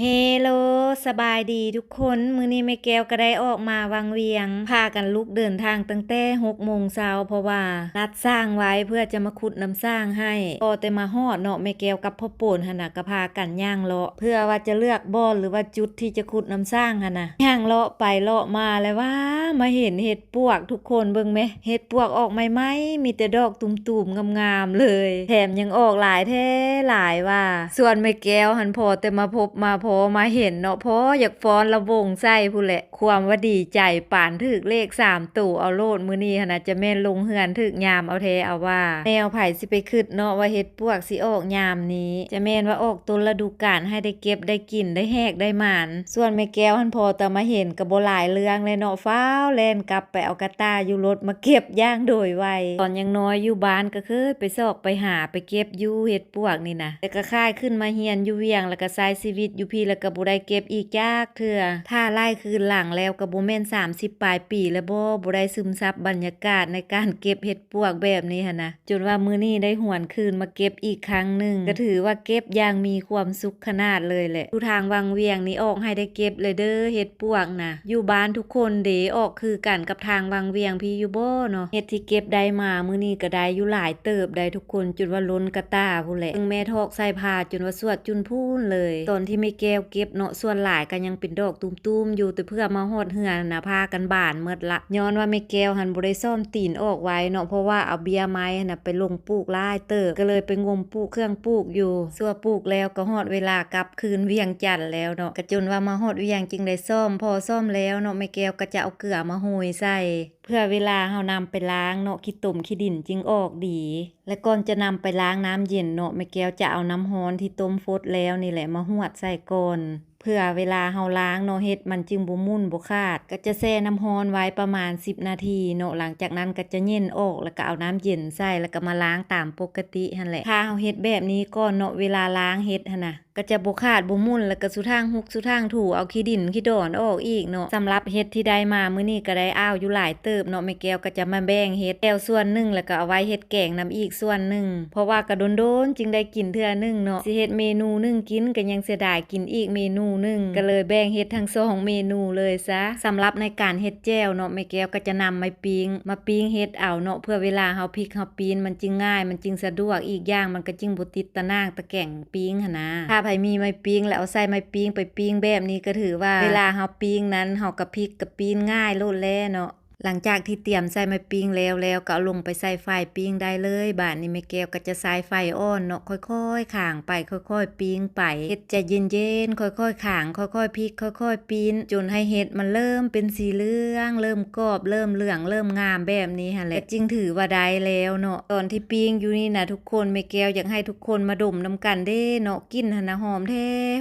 ເຮໂລ ສະບາຍດີທຸກຄົນ, ມື້ນີ້ແມ່ແກ້ວກໍໄດ້ອອກມາວັງວຽງ, ພາກັນລຸກເດີນທາງຕັ້ງແຕ່ຫົກໂມງເຊົ້າ ເພາະວ່ານັດຊ່າງໄວ້ເພື່ອຈະມາຂຸດນ້ຳສ້າງໃຫ້. ພໍແຕ່ມາຮອດເນາະ, ແມ່ແກ້ວກັບພໍ່ໂປນຫັ້ນນະ ກໍພາກັນຍ່າງເລາະ ເພື່ອວ່າຈະເລືອກບ່ອນ ຫຼືວ່າຈຸດທີ່ຈະຂຸດນ້ຳສ້າງຫັ້ນນະ. ຍ່າງເລາະໄປເລາະມາແລ້ວຫວາ ມາເຫັນເຫັດປວກ, ທຸກຄົນເບິ່ງແມ, ເຫັດປວກອອກໃໝ່ໆ ມີແຕ່ດອກ ຕູມໆ ງາມໆ ເລີຍ, ແຖມຍັງອອກຫຼາຍແທ້ຫຼາຍວ່າ. ສ່ວນແມ່ແກ້ວຫັ້ນພໍແຕ່ມາພົບມາພໍມາເຫັນເນາະ, ພໍຢາກຟ້ອນລຳວົງໃສ່ພຸ້ນແຫຼະ. ຄວາມວ່າດີໃຈປານຖືກເລກສາມໂຕເອົາໂລດ, ມື້ນີ້ຫັ້ນນະຈະແມ່ນລົງເຮືອນຖືກຍາມເອົາແທ້ເອົາວ່າ. ແນວໃຜຊິໄປຄິດເນາະວ່າເຫັດປວກຊິອອກຍາມນີ້, ຈະແມ່ນວ່າອອກຕົ້ນລະດູການໃຫ້ໄດ້ເກັບໄດ້ກິນໄດ້ແຮກໄດ້ໝານ. ສ່ວນແມ່ແກ້ວຫັ້ນພໍແຕ່ມາເຫັນກໍບໍ່ຫຼາຍເລື່ອງແລ້ວເນາະ, ຟ້າວແລ່ນກັບໄປເອົາກະຕ່າຢູ່ລົດມາເກັບຢ່າງໂດຍໄວ. ຕອນຍັງນ້ອຍຢູ່ບ້ານກໍເຄີຍໄປຊອກໄປຫາໄປເກັບຢູ່ເຫັດປວກນີ້ນະ, ແຕ່ກໍຄ້າຍຂຶ້ນມາຮຽນຢູ່ວຽງ ແລ້ວກໍໃຊ້ຊີວິດຢູ່ພີ້ ແລ້ວກໍບໍ່ໄດ້ເກັບອີກຈັກເທື່ອ. ຖ້າໄລ່ຄືນຫຼັງແລ້ວກໍບໍ່ແມ່ນສາມສິບປາຍປີແລ້ວບໍ ບໍ່ໄດ້ຊຶມຊັບບັນຍາກາດໃນການເກັບເຫັດປວກແບບນີ້ຫັ້ນນະ, ຈົນວ່າມື້ນີ້ໄດ້ຫວນຄືນມາເກັບອີກຄັ້ງໜຶ່ງ, ກໍຖືວ່າເກັບຢ່າງມີຄວາມສຸກ ຂະໜາດເລີຍແຫຼະ. ຢູ່ທາງວັງວຽງນີ້ອອກໃຫ້ໄດ້ເກັບເລີຍເດີ ເຫັດປວກນະ. ຢູ່ບ້ານທຸກຄົນເດ ອອກຄືກັນກັບທາງວັງວຽງພີ້ຢູ່ບໍເນາະ? ເຫັດທີ່ເກັບໄດ້ມາມື້ນີ້ກໍໄດ້ຢູ່ຫຼາຍເຕີບໄດ໋ທຸກຄົນ, ຈົນວ່າລົ້ນກະຕ່າພຸ້ນແຫຼະ. ເບິ່ງແມ່ຖອກໃສ່ພ້າຈົນວ່າສວດຈຸນພູນເລີຍ. ຕອນທີ່ແມ່ແກ້ວເກັບເນາະ, ສ່ວນຫຼາຍກໍຍັງເປັນດອກຕູມໆຢູ່, ແຕ່ເພື່ອມາຮອດເຮືອນນະ ພາກັນບານໝົດລະ. ຍ້ອນວ່າແມ່ແກ້ວຫັ້ນບໍ່ໄດ້ສ້ອມຕີນອອກໄວເນາະ, ເພາະວ່າເອົາເບ້ຍໄມ້ຫັ້ນນະໄປລົງປູກຫຼາຍເຕີບ, ກໍເລີຍໄປງົມປູກເຄື່ອງປູກຢູ່. ຊົ່ວປູກແລ້ວກໍຮອດເວລາກັບ ຄືນວຽງຈັນແລ້ວເນາະ, ກະຈົນວ່າມາຮອດວຽງຈຶ່ງໄດ້ສ້ອມ. ພໍສ້ອມແລ້ວເນາະ, ແມ່ແກ້ວກໍຈະເອົາເກືອມາໂຮຍໃສ່ ເພື່ອເວລາເຮົານຳໄປລ້າງເນາະ, ຂີ້ຕົມຂີ້ດິນຈຶ່ງອອກດີ. ແລະ ກ່ອນຈະນຳໄປລ້າງນ້ຳເຢັນເນາະ, ແມ່ແກ້ວຈະເອົານ້ຳຮ້ອນທີ່ຕົ້ມຟົດແລ້ວນີ້ແຫຼະມາຫວດໃສ່ກ່ອນ, ເພື່ອເວລາເຮົາລ້າງເນາະ, ເຫັດມັນຈຶ່ງບໍ່ໝຸ່ນບໍ່ຂາດ. ກໍຈະແຊ່ນ້ຳຮ້ອນໄວ້ປະມານສິບນາທີເນາະ, ຫຼັງຈາກນັ້ນກໍຈະເຫງັນອອກ ແລ້ວກໍເອົານ້ຳເຢັນໃສ່ ແລ້ວກໍມາລ້າງຕາມປົກກະຕິຫັ້ນແຫຼະ. ຖ້າເຮົາເຮັດແບບນີ້ກ່ອນເນາະ, ເວລາລ້າງເຫັດຫັ້ນນະ ກໍຈະບໍ່ຂາດບໍ່ໝຸ່ນ ແລ້ວກໍສຸທາງຮຸກສຸທາງຖູ ເອົາຂີ້ດິນຂີ້ດອນອອກອີກເນາະ. ສຳລັບເຫັດທີ່ໄດ້ມາມື້ນີ້ກໍໄດ້ອ້າວຢູ່ຫຼາຍເຕີບເນາະ, ແມ່ແກ້ວກໍຈະມາແບ່ງເຫັດແຖວສ່ວນໜຶ່ງ ແລ້ວກໍເອົາໄວ້ເຮັດແກງນຳອີກສ່ວນໜຶ່ງ, ເພາະວ່າກໍດົນໆຈຶ່ງໄດ້ກິນເທື່ອໜຶ່ງເນາະ. ຊິເຮັດເມນູໜຶ່ງກິນກໍຍັງເສຍດາຍກິນອີກເມນູໜຶ່ງ, ກໍເລີຍແບ່ງເຮັດທັງສອງເມນູເລີຍຊະ. ສຳລັບໃນການເຮັດແຈ່ວເນາະ, ແມ່ແກ້ວກໍຈະນຳໄມ້ປີ້ງມາປີ້ງເຫັດເອົາເນາະ, ເພື່ອເວລາເຮົາພິກເຮົາປີ້ນ ມັນຈຶ່ງງ່າຍ ມັນຈຶ່ງສະດວກ, ອີກຢ່າງມັນກໍຈຶ່ງບໍ່ຕິດຕາໜ່າງຕະແກງ ປີ້ງຫັ້ນນະ. ຖ້າໃຜມີໄມ້ປີ້ງແລ້ວເອົາໃຊ້ໄມ້ປີ້ງໄປປີ້ງແບບນີ້ ກໍຖືວ່າເວລາເຮົາປີ້ງນັ້ນ ເຮົາກໍພິກກໍປີ້ນງ່າຍໂລດແຫຼະເນາະ. ຫຼັງຈາກທີ່ຕຽມໃສ່ໄມ້ປີ້ງແລ້ວ ແລ້ວກໍເອົາລົງໄປໃສ່ໄຟປີ້ງໄດ້ເລີຍ. ບາດນີ້ແມ່ແກ້ວກໍຈະໃຊ້ໄຟອ່ອນເນາະ, ຄ່ອຍໆຂາງໄປ ຄ່ອຍໆປີ້ງໄປ, ເຮັດໃຈເຢັນໆ ຄ່ອຍໆຂາງ ຄ່ອຍໆພິກ ຄ່ອຍໆປີ້ນ ຈົນໃຫ້ເຫັດມັນເລີ່ມເປັນສີເຫຼືອງ ເລີ່ມກອບ ເລີ່ມເຫຼືອງ ເລີ່ມງາມແບບນີ້ຫັ້ນແຫຼະ ກໍຈຶ່ງຖືວ່າໄດ້ແລ້ວເນາະ. ຕອນທີ່ປີ້ງຢູ່ນີ້ນະທຸກຄົນ, ແມ່ແກ້ວຢາກໃຫ້ທຸກຄົນມາດົມນຳກັນເດ້ເນາະ, ກິ່ນຫັ້ນນະຫອມແທ້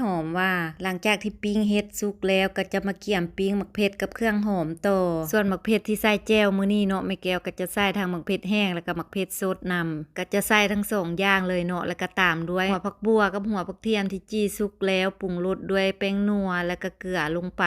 ຫອມວ່າ. ຫຼັງຈາກທີ່ປີ້ງເຫັດສຸກແລ້ວ ກໍຈະມາກຽມປີ້ງໝາກເຜັດກັບເຄື່ອງຫອມຕໍ່. ສ່ວນໝາກເຜັດທີ່ໃສ່ແຈ່ວມື້ນີ້ເນາະ, ແມ່ແກ້ວກໍຈະໃສ່ທັງໝາກເຜັດແຫ້ງ ແລ້ວກໍໝາກເຜັດສົດນຳ, ກໍຈະໃສ່ທັງສອງຢ່າງເລີຍເນາະ. ແລ້ວກໍຕາມດ້ວຍຫົວຜັກບົ່ວກັບຫົວຜັກທຽມທີ່ຈີ່ສຸກແລ້ວ, ປຸງລົດດ້ວຍແປ້ງນົວ ແລ້ວກໍເກືອລົງໄປ.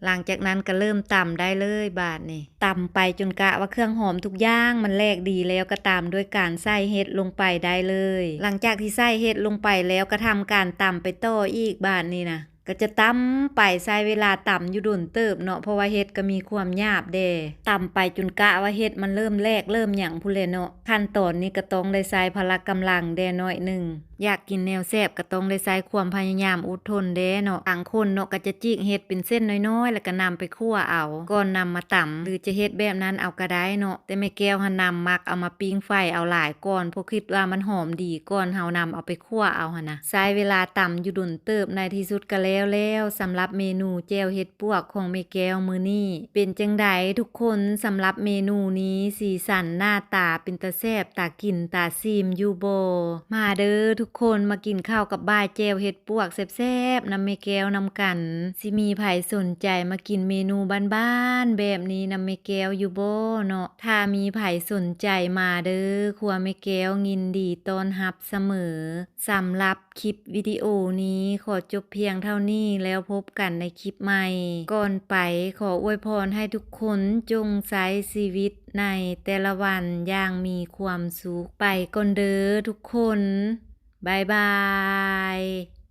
ຫຼັງຈາກນັ້ນກໍເລີ່ມຕຳໄດ້ເລີຍບາດນີ້. ຕຳໄປຈົນກະວ່າເຄື່ອງຫອມທຸກຢ່າງມັນແຫຼກດີແລ້ວ ກໍຕາມດ້ວຍການໃສ່ເຫັດລົງໄປໄດ້ເລີຍ. ຫຼັງຈາກທີ່ໃສ່ເຫັດລົງໄປແລ້ວ ກໍທຳການຕຳໄປຕໍ່ອີກບາດນີ້ນະ. ກໍຈະຕຳໄປ, ໃຊ້ເວລາຕຳຢູ່ດົນເຕີບເນາະ, ເພາະວ່າເຫັດກໍມີຄວາມຫຍາບແດ່. ຕຳໄປຈົນກະວ່າເຫັດມັນເລີ່ມແຫຼກເລີ່ມຫຍັງພຸ້ນແຫຼະເນາະ. ຂັ້ນຕອນນີ້ກໍຕ້ອງໄດ້ໃຊ້ພະລະກຳລັງແດ່ໜ້ອຍໜຶ່ງ. ຢາກກິນແນວແຊບກໍຕ້ອງໄດ້ໃຊ້ຄວາມພະຍາຍາມອົດທົນແດ່ເນາະ. ບາງຄົນເນາະ ກໍຈະຈີກເຫັດເປັນເສັ້ນນ້ອຍໆ ແລ້ວກໍນຳໄປຂົ້ວເອົາ ກ່ອນນຳມາຕຳ ຫຼືຈະເຮັດແບບນັ້ນເອົາກໍໄດ້ເນາະ. ແຕ່ແມ່ແກ້ວຫັ້ນນຳມັກເອົາມາປີ້ງໄຟເອົາຫຼາຍກ່ອນ ເພາະຄິດວ່າມັນຫອມດີ ກ່ອນເຮົານຳເອົາໄປຂົ້ວເອົາຫັ້ນນະ. ໃຊ້ເວລາຕຳຢູ່ດົນເຕີບ, ໃນທີ່ສຸດກໍແລ້ວແລ້ວ ສຳລັບເມນູແຈ່ວເຫັດປວກຂອງແມ່ແກ້ວມື້ນີ້. ເປັນຈັ່ງໃດທຸກຄົນ ສຳລັບເມນູນີ້ ສີສັນໜ້າຕາເປັນຕາແຊບ ຕາກິນຕາຊີມຢູ່ບໍ່? ມາເດີທຸກຄົນ ມາກິນເຂົ້າກັບບ່າຍແຈ່ວເຫັດປວກແຊບໆ ນຳແມ່ແກ້ວນຳກັນ. ຊິມີໃຜສົນໃຈມາກິນເມນູບ້ານໆແບບນີ້ນຳແມ່ແກ້ວຢູ່ບໍ່ເນາະ? ຖ້າມີໃຜສົນໃຈມາເດີ, ຄົວແມ່ແກ້ວຍິນດີຕ້ອນຮັບສະເໝີ. ສຳລັບຄລິບວິດີໂອນີ້ຂໍຈົບພຽງເທົ່ານີ້ ແລ້ວພົບກັນໃນຄລິບໃໝ່. ກ່ອນໄປ ຂໍອວຍພອນໃຫ້ທຸກຄົນຈົ່ງໃຊ້ຊີວິດໃນແຕ່ລະວັນຢ່າງມີຄວາມສຸກ. ໄປກ່ອນເດີທຸກຄົນ. ບາຍບາຍ.